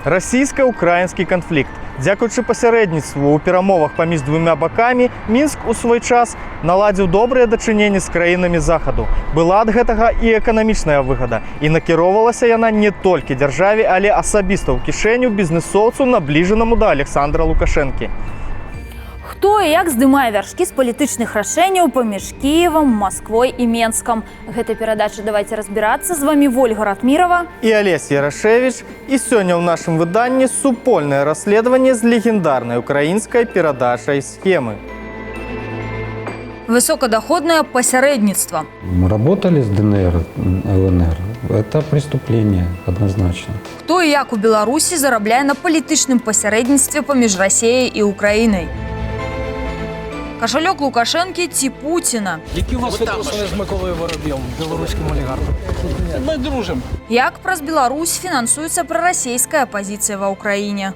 Расійска-украінскі канфлікт. Дзякуючы пасярэдніцтву ў перамовах паміж двумя бакамі, Мінск у свой час наладзіў добрыя дачыненні з краінамі Захаду. Была ад гэтага і эканамічная выгада. І накіроўвалася яна не толькі дзяржаве, але асабіста ў кішэню бізнесоўцу, набліжанаму да Александра Лукашэнкі. Хто і як здымае вяршкі з палітычных рашэнняў паміж Кіевам, Масквой і Менскам? Гэта перадача «Давайте разбираться», з вами Вольга Ратмірова і Алесь Ярашевіч. І сёння ў нашым выданні супольнае расследаванне з легендарнай украінскай перадачай «Схемы». Высокадаходнае пасярэдніцтва. Мы работали с ДНР, ЛНР. Это преступление, однозначно. Хто і як у Беларусі зарабляе на палітычным пасярэдніцтве паміж Расеяй і Украінай? Кашалёк Лукашэнкі ці Пуціна? Які у вас відносини з Миколою Воробйом, білоруським олігархом? Ми дружимо. Як праз Беларусь фінансуецца прарасійская апазіцыя ва Ўкраіне?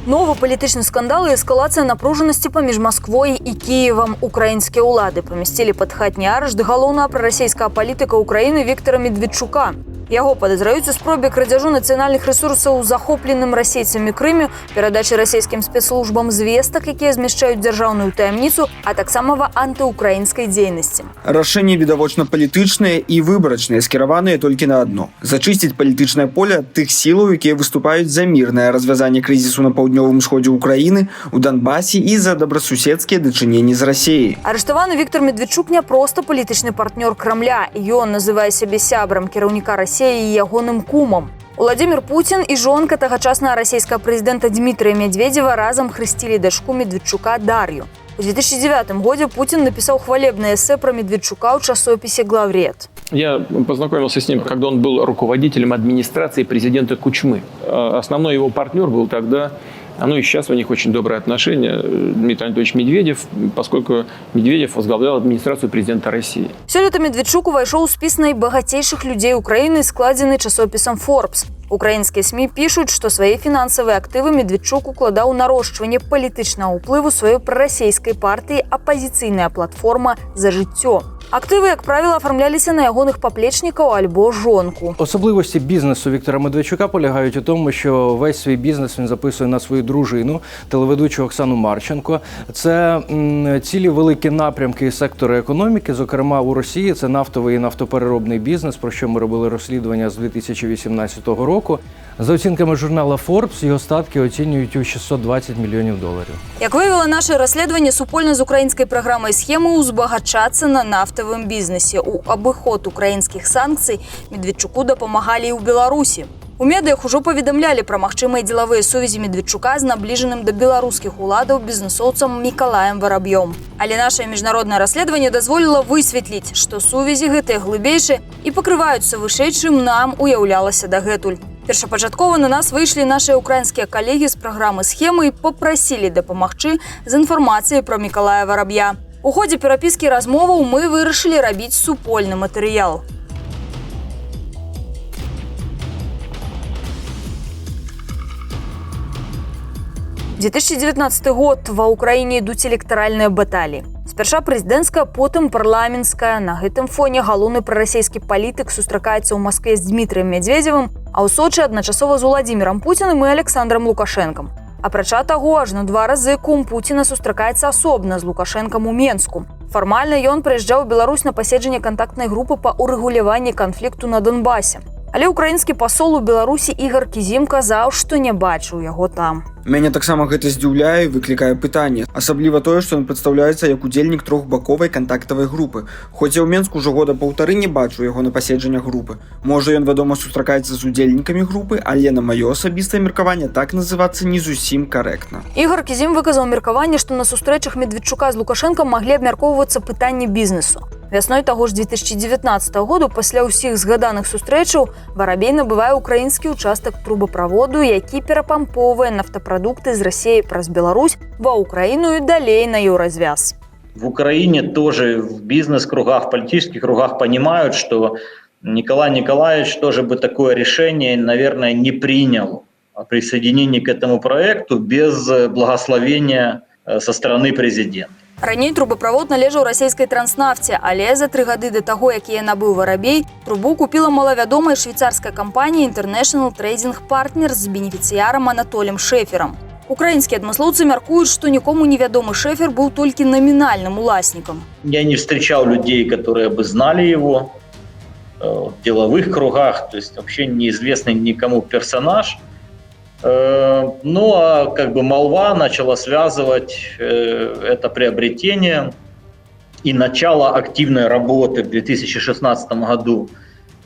Новы палітычны скандал і эскалацыя напружанасці паміж Масквой і Кіевам. Украінскія ўлады памясцілі пад хатні арышт галоўнага прарасійскага палітыка Украіны Віктора Медведчука. Яго падазраюць у спробе крадзяжу нацыянальных рэсурсаў у захопленым расейцамі Крыме, перадачы расійскім спецслужбам звестак, якія змяшчаюць дзяржаўную таямніцу, а таксама ва антыўкраінскай дзейнасці. Рашэнні відавочна палітычныя і выбарачныя, скіраваныя толькі на адно: зачысціць палітычнае поле ад тых сілаў, якія выступаюць за мірнае развязанне крызісу на паўднёвым усходзе Украіны, у Донбасе і за добрасуседскія дачыненні з Расеяй. Арыштаваны Віктор Медведчук не проста палітычны партнёр Крамля. Ён называе сябе сябрам кіраўніка Расіі і ягоным кумам. Уладзімір Пуцін і жонка тагачаснага расійскага прэзідэнта Дмітрыя Мядзведзева разам хрысцілі дачку Медведчука Дар'ю. У 2009 годзе Пуцін напісаў хвалебнае эсэ пра Медведчука ў часопісе «Главред». Я познакомился с ним, когда он был руководителем администрации президента Кучмы. Основной его партнер был тогда, ну и сейчас у них очень добрые отношения, Дмитрий Анатольевич Медведев, поскольку Медведев возглавлял администрацию президента России. Сёлета Медведчук увайшоў у спіс найбагацейшых людзей Украіны, складзены часопісам Forbes. Украінскія СМІ пішуць, што свае фінансавыя актывы Медведчук укладаў у нарошчванне палітычнага ўплыву сваёй прарасійскай партыі «Апазіцыйная платформа за жыццё». Актывы, як правіла, афармляліся на ягоных паплечнікаў альбо жонку. Особливості бізнесу Віктора Медведчука полягають у тому, що весь свій бізнес він записує на свою дружину, телеведучу Оксану Марченко. Це цілі великі напрямки і сектори економіки, зокрема у Росії, це нафтовий і нафтопереробний бізнес, про що ми робили розслідування з 2018 року. За оцінками журнала Forbes, його статки оцінюють у 620 мільйонів доларів. Як виявило наше розслідування, супольна з українською програмою «Схеми» узбагачаться на нафтовым бізнесі. У абыход украінскіх санкцый Медведчуку дапамагалі і ў Беларусі. У медыях ужо паведамлялі пра магчымыя дзелавыя сувязі Медведчука з набліжаным да беларускіх уладаў бізнесоўцам Мікалаем Вараб'ём. Але наше міжнароднае расследаванне дазволіла высветліць, што сувязі гэтыя глыбейшыя і пакрываюцца вышэй, чым нам уяўлялася дагэтуль. Першапачаткова на нас выйшлі нашыя украінскія калегі з праграмы «Схемы» і папрасілі дапамагчы з інфармацыяй пра Мікалая Вараб'я. У ходзе перапіскі размоваў мы вырашылі рабіць супольны матэрыял. 2019 год. Ва Ўкраіне ідуць электаральныя баталіі. Спярша прэзідэнцкая, потым парламенцкая. На гэтым фоне галоўны прарасійскі палітык сустракаецца ў Маскве з Дмітрыем Мядзведзевым, а ў Сочы адначасова з Уладзімірам Пуціным і Александрам Лукашэнкам. Апрача таго, ажно два разы кум Пуціна сустракаецца асобна з Лукашэнкам у Менску. Фармальна ён прыязджаў у Беларусь на паседжанне кантактнай групы па ўрэгуляванні канфлікту на Донбасе. Але украінскі пасол у Беларусі Ігар Кізім казаў, што не бачыў яго там. Мяне таксама гэта здзіўляе і выклікае пытанне. Асабліва тое, што ён прадстаўляецца як удзельнік трохбаковай кантактавай групы. Хоць я ў Менску ўжо года паўтары не бачу яго на паседжаннях групы. Можа, ён, вядома, сустракаецца з удзельнікамі групы, але на маё асабістае меркаванне, так называцца не зусім карэктна. Ігар Кізім выказаў меркаванне, што на сустрэчах Медведчука з Лукашэнкам маглі абмяркоўвацца пытанні бізнесу. Вясной таго ж 2019 году, пасля ўсіх згаданых сустрэчаў, Варабей набывае украінскі участак трубаправоду, які перапампоўвае нафтапрадукты з Расеі праз Беларусь ва Ўкраіну і далей на Еўразвяз. В Украине тоже в бизнес-кругах, в политических кругах понимают, что Николай Николаевич тоже бы такое решение, наверное, не принял о присоединении к этому проекту без благословения со стороны президента. Раней трубаправод належаў расійскай Транснафце, але за 3 гады да таго, як яе набыў Варабей, трубу купіла малавядомая швейцарская кампанія International Trading Partners з бенефіцыярам Анатолем Шэферам. Украінскія адмыслоўцы мяркуюць, што нікому невядомы Шэфер быў толькі намінальным уласнікам. Я не встречал людей, которые бы знали его в деловых кругах, то есть вообще неизвестный никому персонаж. Ну, а как бы молва начала связывать это приобретение и начало активной работы в 2016 году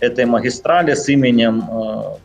этой магистрали с именем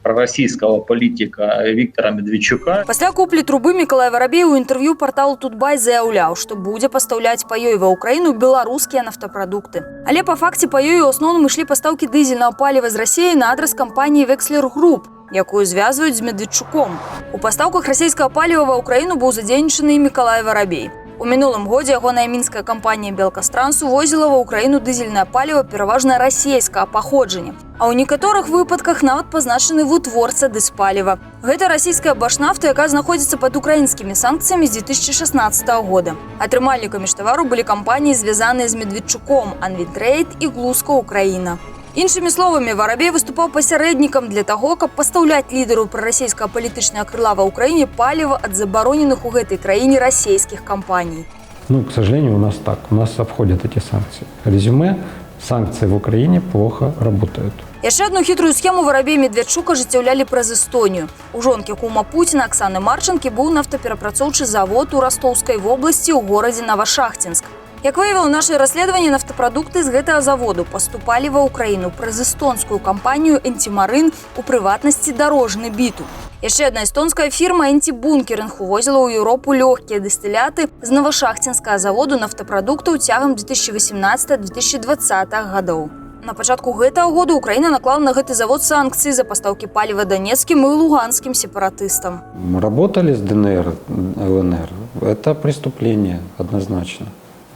пророссийского политика Виктора Медведчука. Пасля куплі трубы Мікалай Варабей у інтэрв'ю парталу Тутбай заяўляў, што будзе пастаўляць па ёй ва Ўкраіну беларускія нафтапрадукты. Але па факце па ёй у асноўным ішлі пастаўкі дызельнага паліва з Расіі на адрас кампаніі Векслер Груп, якую звязваюць з Медведчуком. У пастаўках расійскага паліва ва Ўкраіну быў задзейнічаны і Мікалай Варабей. У мінулым годзе ягоная мінская кампанія «Белкастранс» увозіла ва Ўкраіну дызельнае паліва пераважна расійскага паходжання. А ў некаторых выпадках нават пазначаны вытворца дызпаліва. Гэта расійская «Башнафта», якая знаходзіцца пад украінскімі санкцыямі з 2016 года. Атрымальнікамі ж тавару былі кампаніі, звязаныя з Медведчуком, «Анвінтрэйд» і «Глуско Украіна». Іншымі словамі, Варабей выступаў пасярэднікам для таго, каб пастаўляць лідару прарасійскага палітычнага крыла ва Ўкраіне паліва ад забароненых у гэтай краіне расійскіх кампаній. Ну, к сожалению, у нас так. У нас обходят эти санкции. Резюме: санкции в Украине плохо работают. Яшчэ одну хітрую схему Варабей і Медведчук ажыццяўлялі праз Эстонію. У жонкі кума Пуціна Аксаны Марчанкі быў нафтаперапрацоўчы завод у Растоўскай вобласці ў горадзе Навашахцінск. Як выявіла наше расследаванне, нафтапрадукты з гэтага заводу паступалі ва Ўкраіну праз эстонскую кампанію «Энтимарын», у прыватнасці «Дарожны бітум». Яшчэ адна эстонская фірма «Энтибункеринг» увозіла ў Еўропу лёгкія дыстыляты з навашахцінскага заводу нафтапрадуктаў цягам 2018-2020 гадоў. На пачатку гэтага года Украіна наклала на гэты завод санкцыі за пастаўкі паліва данецкім і луганскім сепаратыстам. Мы работали с ДНР, ЛНР. Это преступление однозначно.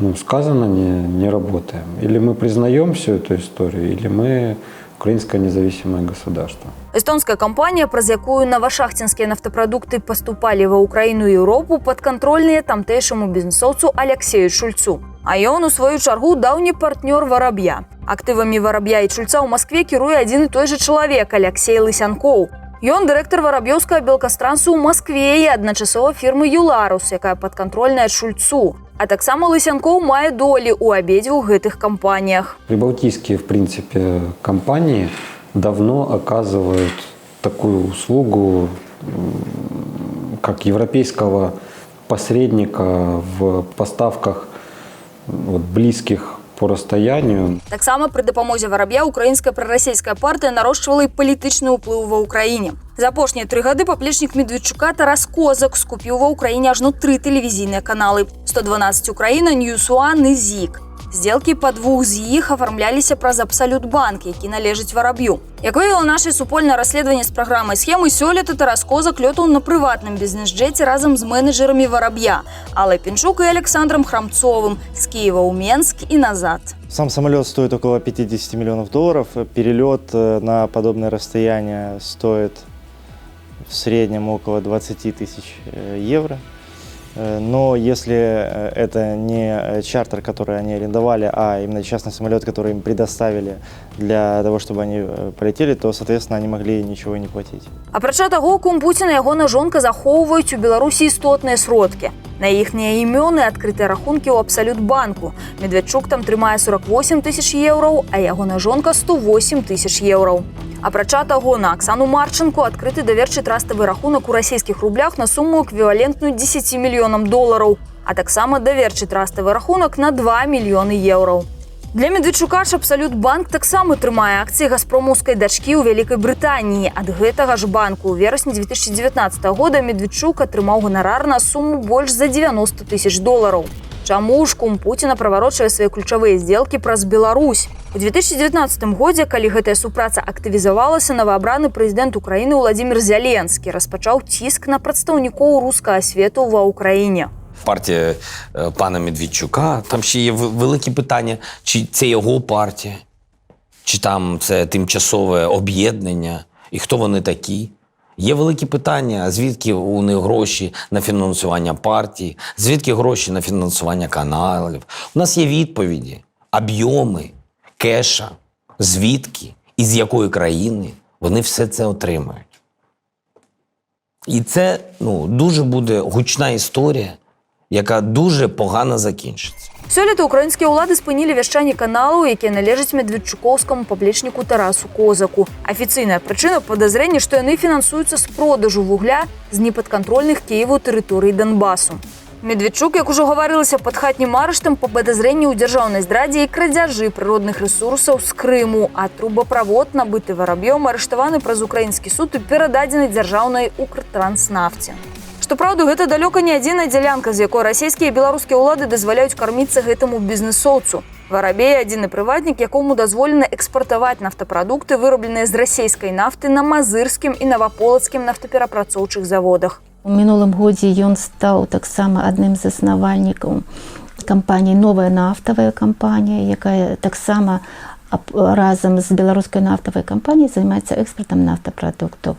Ну, сказано, не работаем. Или мы признаем всю эту историю, или мы украинское независимое государство. Эстонская кампанія, праз якую навашахцінскія нафтапрадукты паступалі ва Ўкраіну і Еўропу, падкантрольныя тамтэйшаму бізнесоўцу Аляксею Чульцу. А ён, у сваю чаргу, даўні партнёр Вараб'я. Актывамі Вараб'я і Чульца ў Маскве кіруе адзін і той жа чалавек — Аляксей Лысянкоў. Ён дырэктар вараб'ёўскага «Белкастрансу» ў Маскве і адначасова фірмы «Юларус», якая падкантрольная Чульцу. А таксама Лысянкоў мае долі ў абедзвюх гэтых кампаніях. Прибалтийские, в принципе, компании давно оказывают такую услугу, как европейского посредника в поставках вот, близких по расстоянию. Таксама пры дапамозе Вараб'я украінская прарасійская партыя нарошчвала і палітычны ўплыў ва Ўкраіне. За апошнія 3 гады паплечнік Медведчука Тарас Козак скупіў ва Ўкраіне ажно тры тэлевізійныя каналы: 112 Украіна, Ньюс Уан і ЗІК. Сделкі па двух з іх афармляліся праз Абсалют банк, які належыць Вараб'ю. Як выявіла наша супольнае расследаванне з праграмай «Схемы», сёлета Тарас Козак лётаў на прыватным бізнес-джэце разам з менеджерамі Вараб'я, Аллай Пінчук і Аляксандрам Храмцовым, з Кіева ў Менск і назад. Сам самолет стоит около 50 миллионов долларов. Перелет на подобное расстояние стоит в среднем около 20 тысяч евро. Но если это не чартер, который они арендовали, а именно частный самолет, который им предоставили для того, чтобы они полетели, то, соответственно, они могли ничего и не платить. Апрача таго, кум Пуціна і ягоная жонка захоўваюць у Беларусі істотныя сродкі. На іхнія імёны адкрытыя рахункі ў Абсалют банку. Медведчук там трымае 48 тысяч еўраў, а ягоная жонка 108 тысяч еўраў. Апрача таго, на Аксану Марчанку адкрыты даверчы траставы рахунак у расійскіх рублях на суму, эквівалентную 10 мільёнам долараў, а таксама даверчы траставы рахунак на 2 мільёны еўраў. Для Медведчука ж Абсалют банк таксама трымае акцыі газпромаўскай дачкі ў Вялікай Брытаніі. Ад гэтага ж банку ў верасні 2019 года Медведчук атрымаў ганарар на суму больш за 90 тысяч долараў. Чаму ж кум Пуціна праварочвае свае ключавыя сделкі праз Беларусь? У 2019 годзе, калі гэтая супраца актывізавалася, новаабраны прэзідэнт Украіны Уладзімір Зяленскі распачаў ціск на прадстаўнікоў рускага свету ва Ўкраіне. Партія пана Медведчука, там ще є велике питання, чи це його партія, чи там це тимчасове об'єднання, і хто вони такі. Є великі питання, звідки у них гроші на фінансування партії, звідки гроші на фінансування каналів. У нас є відповіді, об'єми кеша, звідки і з якої країни вони все це отримають. І це, ну, дуже буде гучна історія, яка дуже погано закінчиться. Сёлета украінскія ўлады спынілі вяшчанне каналаў, якія належаць медведчукоўскаму паплечніку Тарасу Козаку. Афіцыйная прычына — падазрэнне, што яны фінансуюцца з продажу вугля з непадкантрольных Кіеву тэрыторый Донбасу. Медведчук, як ужо гаварылася, пад хатнім арыштам па падазрэнні ў дзяржаўнай здрадзе і крадзяжы прыродных рэсурсаў з Крыму, а трубаправод, набыты Вараб'ём, арыштаваны праз украінскі суд і перададзены дзяржаўнай Укртранснафце. Што праўда, гэта далёка не адзіная дзялянка, з якой расійскія і беларускія ўлады дазваляюць карміцца гэтаму бізнесоўцу. Варабей — адзіны прыватнік, якому дазволена экспартаваць нафтапрадукты, вырабленыя з расійскай нафты на Мазырскім і Наваполацкім нафтаперапрацоўчых заводах. У мінулым годзе ён стаў таксама адным з заснавальнікаў кампаніі «Новая нафтавая кампанія», якая таксама разам з Беларускай нафтавай кампаніяй займаецца экспартам нафтапрадуктаў.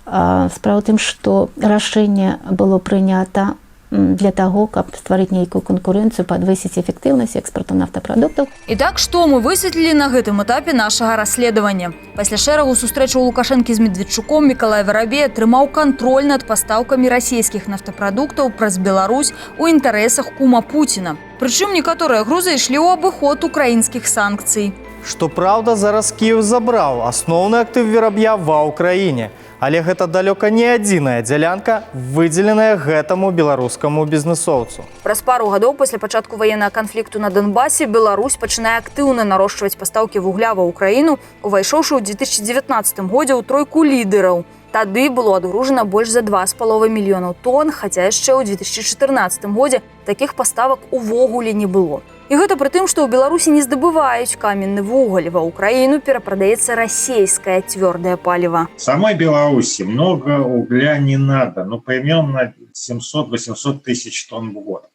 Справа ў тым, што рашэнне было прынята для таго, каб стварыць нейкую канкурэнцыю, падвысіць эфектыўнасць экспарту нафтапрадуктаў. Итак, што мы высветлілі на гэтым этапе нашага расследавання? Пасля шэрагу сустрэчаў Лукашэнкі з Медведчуком Мікалай Варабей атрымаў кантроль над пастаўкамі расійскіх нафтапрадуктаў праз Беларусь у інтарэсах кума Пуціна. Прычым некаторыя грузы ішлі ў абыход украінскіх санкцый. Што праўда, зараз Кіеў забраў асноўны актыў Вераб'я ва Ўкраіне. Але гэта далёка не адзіная дзялянка, выдзеленая гэтаму беларускаму бізнесоўцу. Праз пару гадоў пасля пачатку ваеннага канфлікту на Донбасе Беларусь пачынае актыўна нарошчваць пастаўкі вугля ва Ўкраіну, увайшоўшы ў 2019 годзе ў тройку лідараў. Тады было адгружана больш за 2,5 мільёнаў тонн, хаця яшчэ ў 2014 годзе такіх паставак увогуле не было. І гэта пры тым, што ў Беларусі не здабываюць каменны вугаль, ва Ўкраіну перапрадаецца расійскае цвёрдае паліва. Самой Беларуси много угля не надо, ну, примерно 700-800 тысяч тонн в год.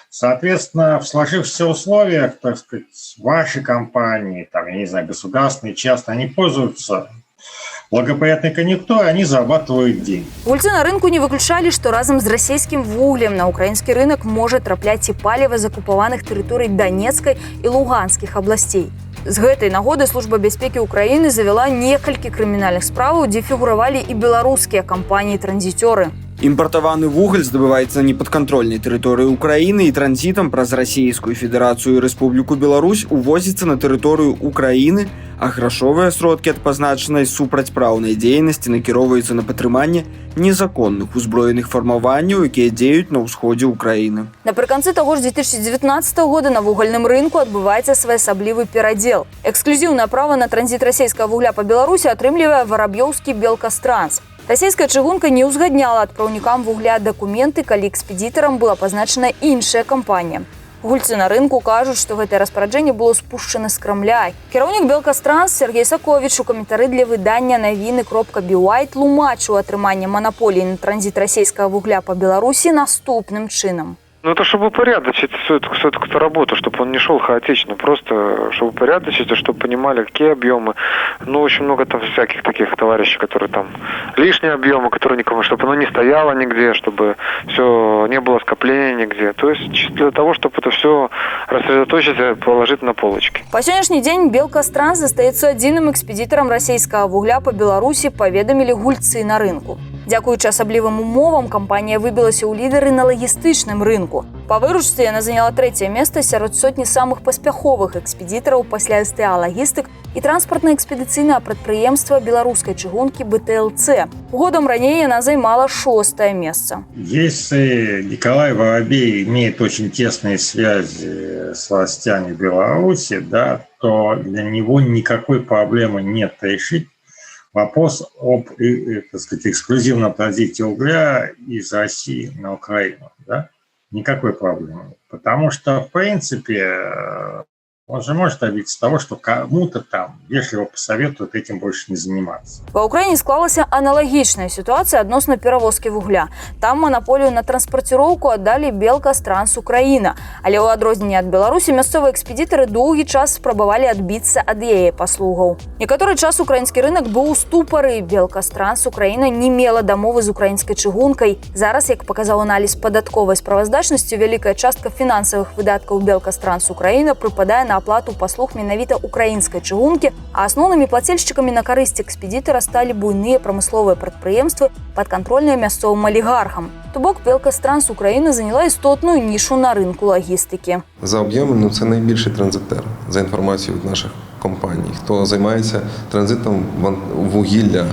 Соответственно, в сложившихся условиях, так сказать, ваши компании, там, я не знаю, государственные, частные, они пользуются благоприятной конъюнктурой, они зарабатывают деньги. Гульцы на рынку не выключалі, што разам з расійскім вуглем на украінскі рынок можа трапляць і паліва з акупаваных тэрыторый Данецкай і Луганскіх абласцей. З гэтай нагоды Служба бяспекі Украіны завяла некалькі крымінальных справаў, дзе фігуравалі і беларускія кампаніі-транзіцёры. Імпартаваны вугаль здабываецца на непадкантрольнай тэрыторыі Украіны і транзітам праз Расійскую Федэрацыю і Рэспубліку Беларусь увозіцца на тэрыторыю Украіны, а грашовыя сродкі ад пазначанай супрацьпраўнай дзейнасці накіроўваюцца на падтрыманне незаконных узброеных фармаванняў, якія дзеюць на ўсходзе Украіны. Напрыканцы таго ж 2019 года на вугальным рынку адбываецца своеасаблівы перадзел. Эксклюзіўнае права на транзіт расійскага вугля па Беларусі атрымлівае вараб'ёўскі «Белкастранс». Расійская чыгунка не ўзгадняла адпраўнікам вугля дакументы, калі экспедытарам была пазначана іншая кампанія. Гульцы на рынку кажуць, што гэтае распараджэнне было спушчана з Крамля. Кіраўнік «Белкастранс» Сяргей Саковіч у каментары для выдання навіны.бі тлумачыў атрыманне манаполіі на транзіт расійскага вугля па Беларусі наступным чынам. Ну, это чтобы упорядочить всю эту работу, чтобы он не шел хаотично, просто чтобы упорядочить, и чтобы понимали, какие объемы. Ну, очень много там всяких таких товарищей, которые там лишние объемы, которые никому, чтобы оно не стояло нигде, чтобы все не было скопления нигде. То есть чисто для того, чтобы это все рассредоточить и положить на полочки. Па сённяшні дзень «Белкастранс» застаецца адзіным экспедытарам расійскага вугля па Беларусі, паведамілі гульцы на рынку. Дзякуючы асаблівым умовам кампанія выбілася ў лідары на лагістычным рынку. Па выручцы яна заняла трэцяе месца сярод сотні самых паспяховых экспедытараў пасля СТА «Лагістык» і транспартна-экспедыцыйнага прадпрыемства беларускай чыгункі БТЛЦ. Годам раней яна займала шостае месца. Если Николай Воробей имеет очень тесные связи с властями Беларуси, да, то для него никакой проблемы нет решить вопрос об, так сказать, эксклюзивном транзите угля из России на Украину. Да? Никакой проблемы. Потому что, в принципе, Он же может добиться того, что кому-то там вежливо посоветуют этим больше не заниматься. Ва Украіне склалася аналагічная сітуацыя адносна перавозкі вугля. Там манаполію на транспарціроўку аддалі Белкастранс Украіна. Але ў адрозненне ад Беларусі мясцовыя экспедытары доўгі час спрабавалі адбіцца ад яе паслугаў. Некаторы час украінскі рынок быў у ступары. Белкастранс Украіна не мела дамовы з украінскай чыгункай. Зараз, як паказаў аналіз падатковай справаздачнасці, вялікая частка фінансавых выдаткаў Белкастранс Украіна прыпадае на аплату паслуг менавіта украінскай чыгункі, а асноўнымі плацельшчыкамі на карысць экспедытара сталі буйныя прамысловыя прадпрыемствы, падкантрольныя мясцовым алігархам. То бок Белкастранс Украіна заняла істотную нішу на рынку лагістыкі. За об'ємом, ну, це найбільший транзитер, за інформацією від наших компаній, хто займається транзитом вугілля,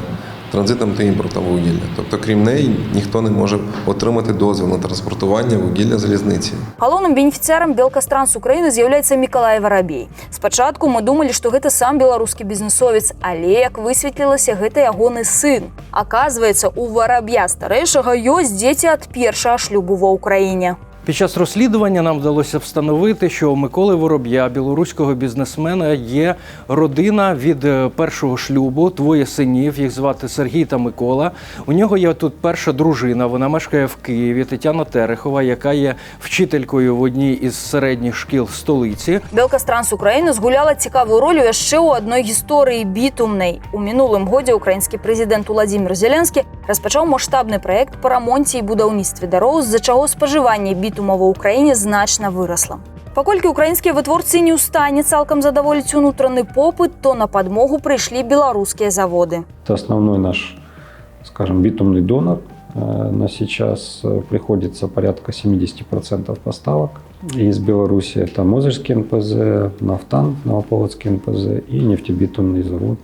транзитом та імпортом вугілля. Тобто, крім неї, ніхто не може отримати дозвіл на транспортування вугілля залізниці. Галоўным бенефіцыярам Белкастранс Украіны з'яўляецца Мікалай Варабей. Спачатку мы думалі, што гэта сам беларускі бізнесовец, але, як высветлілася, гэта ягоны сын. Аказваецца, у Вараб'я старэйшага ёсць дзеці ад першага шлюбу ва Ўкраіне. Під час розслідування нам вдалося встановити, що у Миколи Вороб'я, білоруського бізнесмена, є родина від першого шлюбу, двоє синів, їх звати Сергій та Микола. У нього є тут перша дружина, вона мешкає в Києві, Тетяна Терехова, яка є вчителькою в одній із середніх шкіл столиці. Белкастранс Украіна згуляла цікавую ролю яшчэ ў адной гісторыі бітумнай. У мінулым годзе украінскі прэзідэнт Уладзімир Зеленскі распачаў маштабны праект па рамонце і будаўніцтве дарог, з-за чаго спажыванне бітума ва Ўкраіне значна вырасла. Паколькі украінскія вытворцы не ў стане цалкам задаволіць унутраны попыт, то на падмогу прыйшлі беларускія заводы. Это основной наш, скажем, битумный донор. На сейчас приходится порядка 70% поставок. Из Беларуси это Мозырский НПЗ, Нафтан, Новополоцкий НПЗ и нефтебитумный завод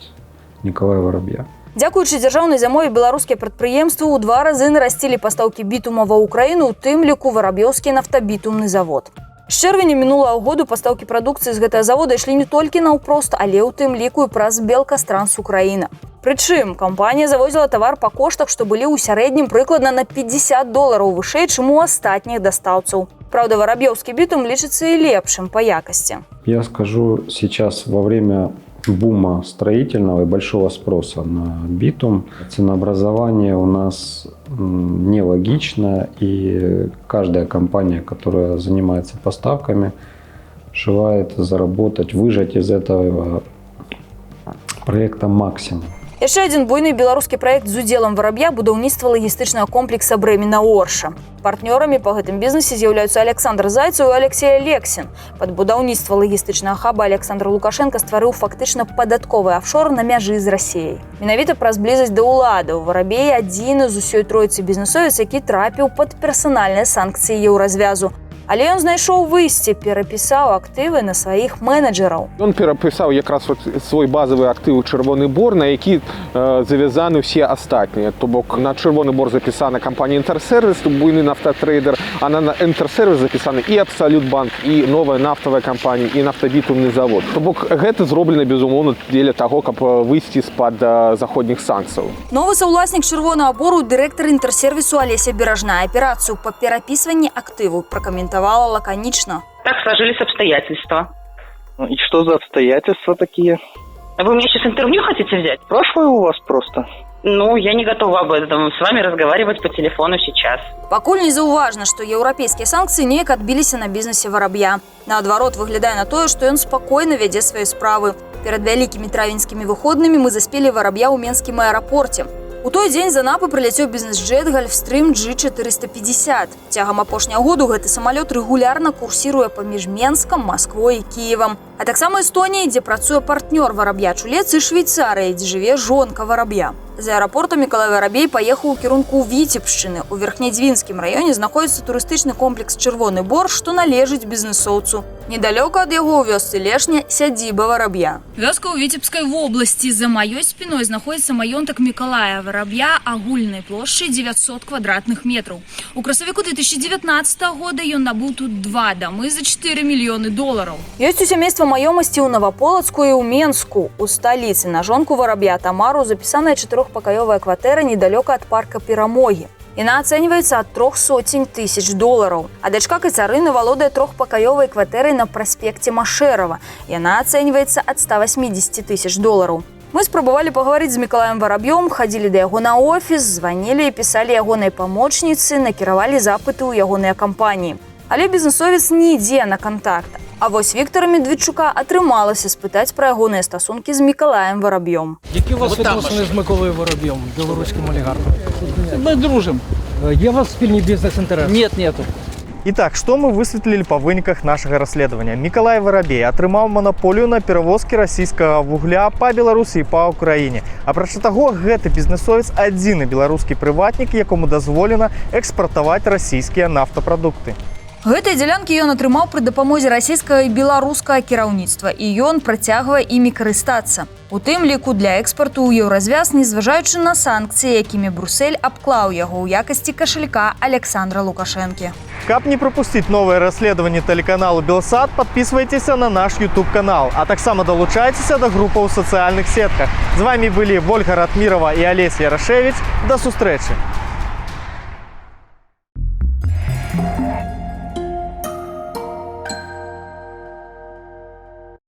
Николая Воробья. Дзякуючы дзяржаўнай замове беларускія прадпрыемствы ў два разы нарасцілі пастаўкі бітума ва Ўкраіну, у тым ліку вараб'ёўскі нафтабітумны завод. З чэрвеня мінулага году пастаўкі прадукцыі з гэтага завода ішлі не толькі наўпрост, але ў тым ліку і праз Белкастранс Украіна. Прычым кампанія завозіла тавар па коштах, што былі ў сярэднім прыкладна на 50 долараў вышэй, чым у астатніх дастаўцаў. Праўда, вараб'ёўскі бітум лічыцца і лепшым па якасці. Я скажу, сейчас, во время бума строительного и большого спроса на битум, ценообразование у нас нелогично, и каждая компания, которая занимается поставками, желает заработать, выжать из этого проекта максимум. Яшчэ адзін буйны беларускі праект з удзелам Вараб'я — будаўніцтва лагістычнага комплекса Брэмена Орша. Партнёрамі па гэтым бізнесе з'яўляюцца Аляксандр Зайцаў і Аляксей Алексін. Пад будаўніцтва лагістычнага хаба Аляксандр Лукашэнка стварыў фактычна падатковы афшор на мяжы з Расеяй. Менавіта праз блізасць да ўладаў Варабей адзіны з усёй тройцы бізнесовец, які трапіў пад персанальныя санкцыі Еўразвязу. Але ён знайшоў выйсце, перапісаў актывы на сваіх менеджераў. Ён перапісаў якраз вот свой базавы актыў Чырвоны бор, на які завязаны ўсе астатнія. То бок на Чырвоны бор запісана кампанія Інтэрсервіс, буйны нафтатрейдер, а на Інтэрсервіс запісаны і Абсалют банк, і Новая нафтавая кампанія, і нафтабітумны завод. То бок гэта зроблена, безумоўна, дзеля таго, каб выйсці з-пад заходніх санкцыяў. Новы саўласнік Чырвонага бору — дырэктар Інтэрсервісу Алеся Беражная. Аперацыю па перапісванні актыву пракаментавала лаканічна. Так сложились обстоятельства. Ну, и что за обстоятельства такие? Вы у меня сейчас интервью хотите взять? Спрашиваю у вас просто. Ну, я не готова об этом с вами разговаривать по телефону сейчас. Пакуль не заўважна, што еўрапейскія санкцыі неяк адбіліся на бізнесе Вараб'я. Наадварот, выглядае на тое, што ён спакойна вядзе свае справы. Перад вялікімі травеньскімі выходнымі мы заспелі Вараб'я ў менскім аэрапорце. У той дзень з Анапы прыляцеў бізнес-джет Гольфстрым G450. Цягам апошняга году гэты самалёт рэгулярна курсіруе паміж Менскам, Масквой і Кіевам. А таксама Эстоніяй, дзе працуе партнёр Вараб'я Чулец, і Швейцарыяй, дзе жыве жонка Вараб'я. З аэрапорта Мікалай Варабей паехаў у кірунку Віцебшчыны. У Верхнядзвінскім раёне знаходзіцца турыстычны комплекс Чырвоны бор, што належыць бізнесоўцу. Недалёка ад яго, ў вёсцы Лешня, сядзіба Вараб'я. Вёска ў Віцебскай вобласці. За маёй спіной знаходзіцца маёнтак Мікалая Вараб'я агульнай плошчай 900 квадратных метраў. У красавіку 2019 года ён набыў тут два дамы за 4 мільёны долараў. Ёсць у сямейства маёмасці ў Наваполацку і ў Менску. У сталіцы на жонку Вараб'я Тамару запісаная чатырохпакаёвая кватэра недалёка ад парка Перамогі. Яна ацэньваецца ад 300 тысяч долараў. А дачка Кацярына валодае трохпакаёвай кватэрай на праспекце Машэрава. Яна ацэньваецца ад 180 тысяч долараў. Мы спрабавалі пагаварыць з Мікалаем Вараб'ём, хадзілі да яго на офіс, званілі і пісалі ягонай памочніцы, накіравалі запыты ў ягоныя кампаніі. Але бізнесовец не ідзе на кантакт. А вось Віктора Медведчука атрымалася спытаць пра ягоныя стасункі з Мікалаем Вараб'ём. Які у вас відносини з Миколою Воробйом, білоруським олігархом? Мы дружим. Є у вас спільні бізнес-інтереси? Нет, нету. Итак, што мы высветлілі па выніках нашага расследавання? Мікалай Варабей атрымаў манаполію на перавозкі расійскага вугля па Беларусі і па Украіне. Апрача таго, гэты бізнесовец адзіны беларускі прыватнік, якому дазволена экспартаваць расійскія нафтапрадукты. Гэтыя дзялянкі ён атрымаў пры дапамозе расійскага і беларускага кіраўніцтва, і ён працягвае імі карыстацца. У тым ліку для экспарту ў Еўразвяз, незважаючы на санкцыі, якімі Брусель абклаў яго ў якасці кашалька Аляксандра Лукашэнкі. Каб не пропусціць новае расследаванне тэлеканалу Белсат, падпісвайцеся на наш YouTube канал, а таксама далучайцеся да групы ў сацыяльных сетках. З вамі былі Вольга Ратмірова і Алесь Ярашевич. Да сустрэчы!